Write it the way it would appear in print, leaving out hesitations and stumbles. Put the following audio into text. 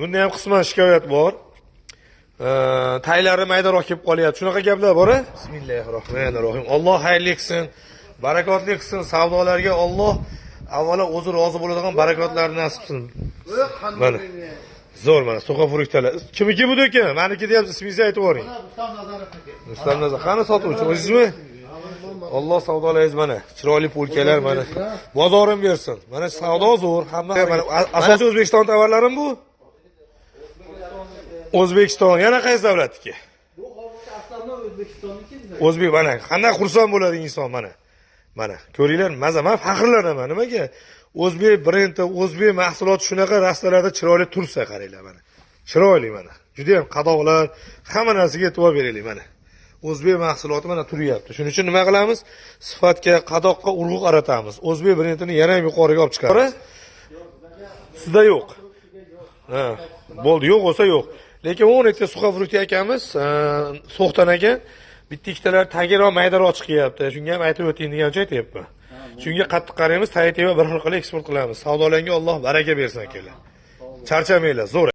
Bunda ham qisman shikoyat bor. Taylari maydaroq kelib qolyapti. Shunaqa gaplar bor a? Bismillahirrohmanirrohim. Alloh xayrli qilsin, barakotli qilsin. Savdolarga Alloh avvalo o'zi rozi bo'ladigan barakotlarni nasib qilsin. Mana. Zo'r mana сухофрукт lar. Kimniki bu do'kon? Maniki deyapsiz, ismingizni aytib yuboring. Rustam Nazarovniki. Rustam Nazar. Qani sotuvchi? O'zingizmi? Alloh savdolaringiz mana. Chiroyli полка lar mana. Bozorim bersin. Mana savdo zo'r. Hamma mana asosiy O'zbekiston tovarlarimi bu? O'zbekiston. Yana qaysi davlatniki? Bu hozirgi aslida O'zbekistonniki bizlar. O'zbek mana qanday xursand bo'ladi inson mana. Mana ko'ringlar, maza man faxrlanaman. Nimaga? O'zbek brendi, o'zbek mahsuloti shunaqa rastalarda chiroyli tursa qaranglar mana. Chiroyli mana. Juda ham qadoqlar, hamma narsaga e'tibor beraylik mana. O'zbek mahsuloti mana turyapti. Shuning uchun nima qilamiz? Sifatga, qadoqqa urg'u qaratamiz. O'zbek brendini yana ham yuqoriga olib chiqamiz. Sizda yo'q. Ha, bo'ldi, yo'q bo'lsa yo'q. Lekin 10 ta сухофрукт akamiz, So'xdan aka bitta ikkitalar tagiroq maydaroq chiqyapti. Shunga ham aytib o'ting degancha aytyapman. Shunga qattiq qaraymiz, tagi teva bir xil qilib eksport qilamiz. Savdolarga Alloh baraka bersin akalar. Charchamanglar, zo'r.